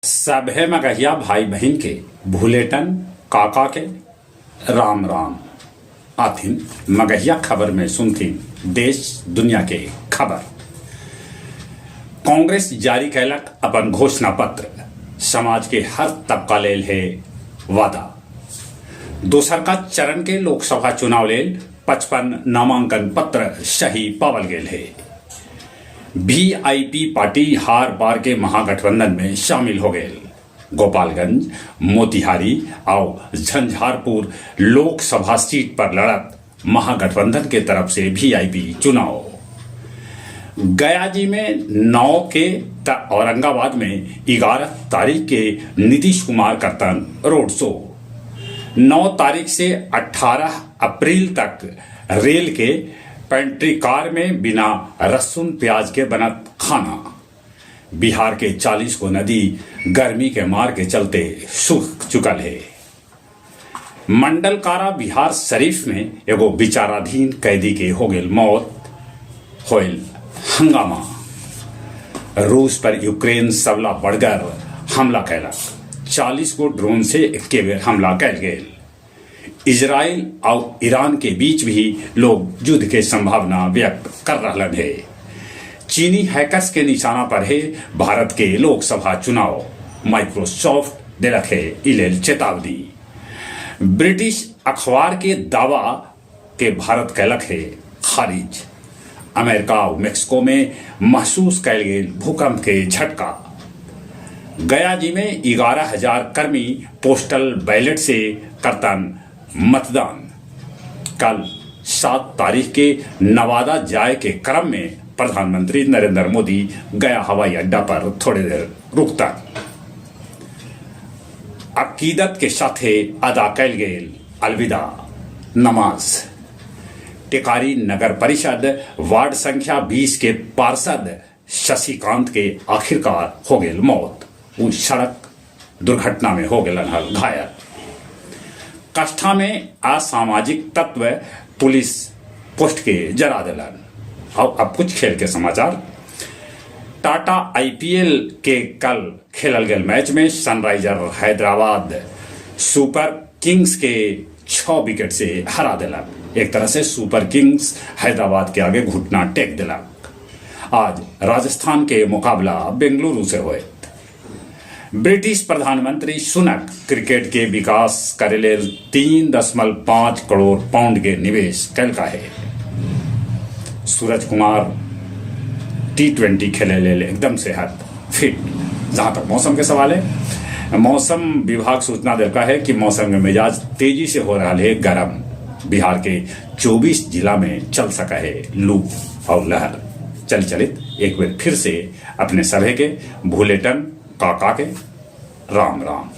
सभे मगहिया भाई बहिन के भुलेटन काका के राम राम। आथिन मगहिया खबर में सुनथिन देश दुनिया के खबर। कांग्रेस जारी कैलक अपन घोषणा पत्र, समाज के हर तबका लेल हे वादा। दोसरका चरण के लोकसभा चुनाव लेल 55 नामांकन पत्र सही पावल गेल हे। वीआईपी पार्टी हार बार के महागठबंधन में शामिल हो गेल। गोपालगंज, मोतिहारी आउ झंझारपुर लोकसभा सीट पर लड़त महागठबंधन के तरफ से वीआईपी चुनाव। गयाजी में 9 के त औरंगाबाद में 11 तारीख के नीतीश कुमार करतन रोड शो। 9 तारीख से 18 अप्रैल तक रेल के पेंट्री कार में बिना लहसुन प्याज के बनत खाना। बिहार के 40 गो नदी गर्मी के मार के चलते सूख चुकल हे। मंडलकारा बिहार शरीफ में एगो विचाराधीन कैदी के हो गेल मौत, होयल हंगामा। रूस पर यूक्रेन सबला बड़गर हमला कैलक, 40 गो ड्रोन से एक्के बेर हमला कैल गेल। इजराइल और ईरान के बीच भी लोग युद्ध के संभावना व्यक्त कर रहलन हे। चीनी हैकर्स के निशाना पर हे भारत के लोकसभा चुनाव, माइक्रोसॉफ्ट देलक हे ई लेल चेतावनी। ब्रिटिश अखबार के दावा के भारत कैलक हे खारिज। अमेरिका और मेक्सिको में महसूस कैल गेल भूकंप के झटका। गया जी में 11,000 कर्मी पोस्टल बैलेट से करतन मतदान। कल 7 तारीख के नवादा जाए के क्रम में प्रधानमंत्री नरेंद्र मोदी गया हवाई अड्डा पर थोड़ी देर रुकतन। अकीदत के साथे अदा कैल गेल अलविदा नमाज। टेकारी नगर परिषद वार्ड संख्या 20 के पार्षद शशिकांत के आखिरकार हो गेल मौत। उ सड़क दुर्घटना में हो गेलन हल घायल। कष्ठा में असामाजिक तत्व पुलिस पोस्ट के जरा देलन। और अब कुछ खेल के समाचार। टाटा आईपीएल के कल खेलल गेल मैच में सनराइजर हैदराबाद सुपर किंग्स के 6 विकेट से हरा देलक। एक तरह से सुपर किंग्स हैदराबाद के आगे घुटना टेक देलक। आज राजस्थान के मुकाबला बेंगलुरु से होयत। ब्रिटिश प्रधानमंत्री सुनक क्रिकेट के विकास करे लेल 3.5 करोड़ पाउंड के निवेश कैलका है। सूरज कुमार T20 खेले लेल एकदम सेहत फिट। जहां तक मौसम के सवाल है, मौसम विभाग सूचना देलका है कि मौसम के मिजाज तेजी से हो रहा है गर्म। बिहार के 24 जिला में चल सका है लू और लहर। चल चलित एक बार फिर से अपने सभे के भूलेटन काका के राम राम।